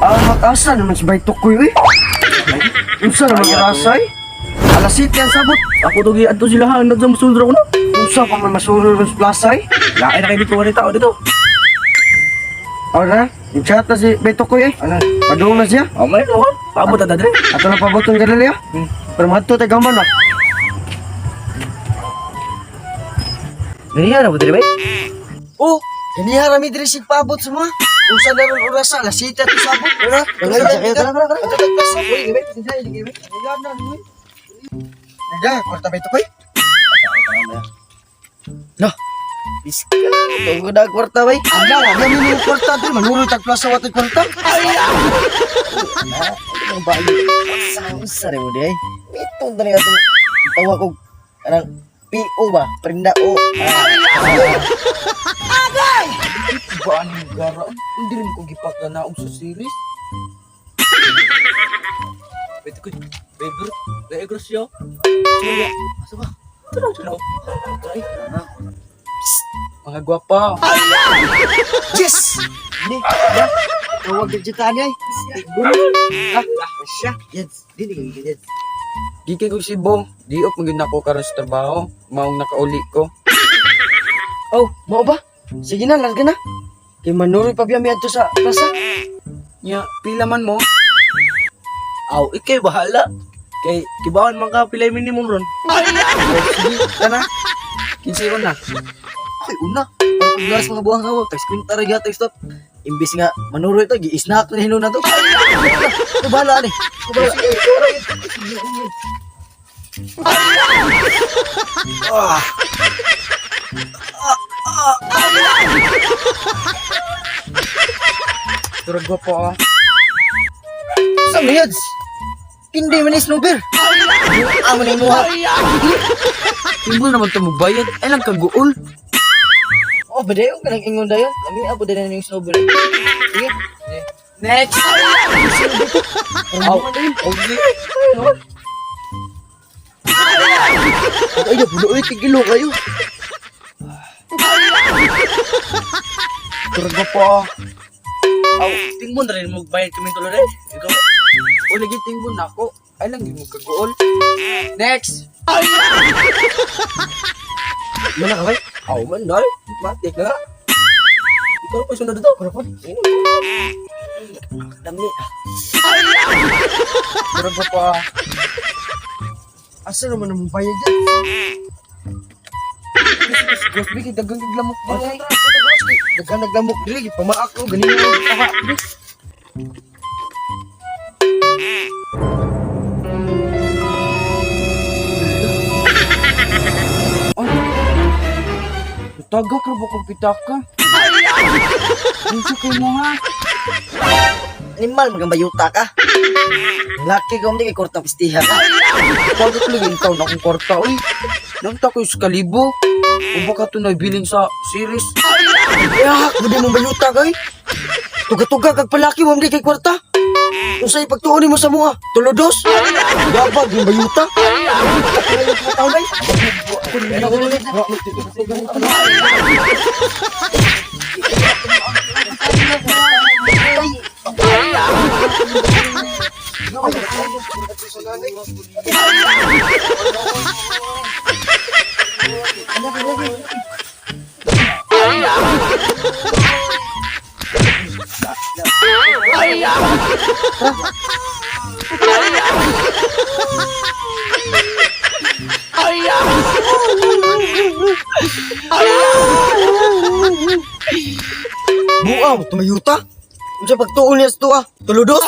Ah, asa naman si Bay Tukoy eh. Unsa naman Ay, rasay? Alas 7 ang sabot. Ako to giadto sila ha, nagdam sulod ko na. Unsa pa man masulod sa plaza eh. Lain na kay dito wala tao dito. Ora, i-chat na si Bay Tukoy eh. Ano? Padung na siya. Oh, may no. Paabot ta dre. Ato na pabotong ganun niya. Pero mahadto tayo gaman ba? Ganiya na ba dre bay? Oh, kaniya rami diri sig paabot sa mga. Unsa na ron orasa, alas 7 ato sabot. Tara, Tara, tara, tara, tara. Ato tag plaza. Uy, gibay, pasensya, gibay. Naga na, uy. Naga, kwarta Bay Tukoy. No. Iska, tugo na kwarta bay. Ala, wala mi mo kwarta diri, manuroy tag plaza wa tay kwarta. Ang bayo. Sa re mo di ay. Mitong tani ato. Tawa ko anang PO ba? Prinda O. Agay! Ba ang gara? Hindi rin ko gipakanaog sa series. Wait ko. Baby, laigros yo. Asa ba? Tara, tara. Mga gwapa. Yes! Ni, ya. Tawag ka dyan ay. Ah, siya. Yes, dili kay yes. Gikan ko si Bong. Di op magyud nako karon sa trabaho. Maong nakauli ko. Oh, mao ba? Sige na, larga na. Kay manuroy pa biya mi adto sa plaza. Nya, pila man mo? Aw, ikay bahala. Kay kibawan man ka pilay minimum ron. Sige, tara. Kinsay na. Ay, una. Para paglaras mga buwang hawa, tax kwinta ra gyud stop. Imbis nga manuro ito, gi-snack na hinuon na to. Ko bahala ani. Ko bahala. Tara gwapa ah. Sa mayds. Hindi man is snooper. Amo ni mo. Timbol naman to mo bayad. Ay lang kaguol. Oh, badayon ka nang ingon dayon. Lami abo din yung snooper. Sige. Next. Aw, okay. Ay, puno oy tigilo kayo. Tara gwapa ah. Aw, tingmon rin mo bayad kami tulo rin. Ikaw. O lagi timbol nako. Ay lang gyud mo kaguol. Next. Mana ka bay? Aw man dai. Matik na. Ikaw pa sunod dito. Kuno pon. Dami. Tara gwapa ah. Asa naman ang bayad dyan? Ghost bigay dagang giglamok ba? Ay, Daghan naglamok diri, pamaak ko ganina ko pamaak diri. Tagak ra ba kong pitaka? Unsa kay mo ha? Animal magambayuta ka. Laki ko hindi kay korta pistiha ka. Tagak lagi ikaw na akong kwarta oy. Nangta ko sa kalibo. O baka to nabilin sa series. Ya, gudi mong bayuta kay. Tuga-tuga kag palaki mo kay kwarta. Unsay pagtuon nimo sa mua? Tulodos? Gabag yung bayuta. Taon ay. Buaw, tumayuta. Unsay pagtuon niya sa tuwa? Tulodos?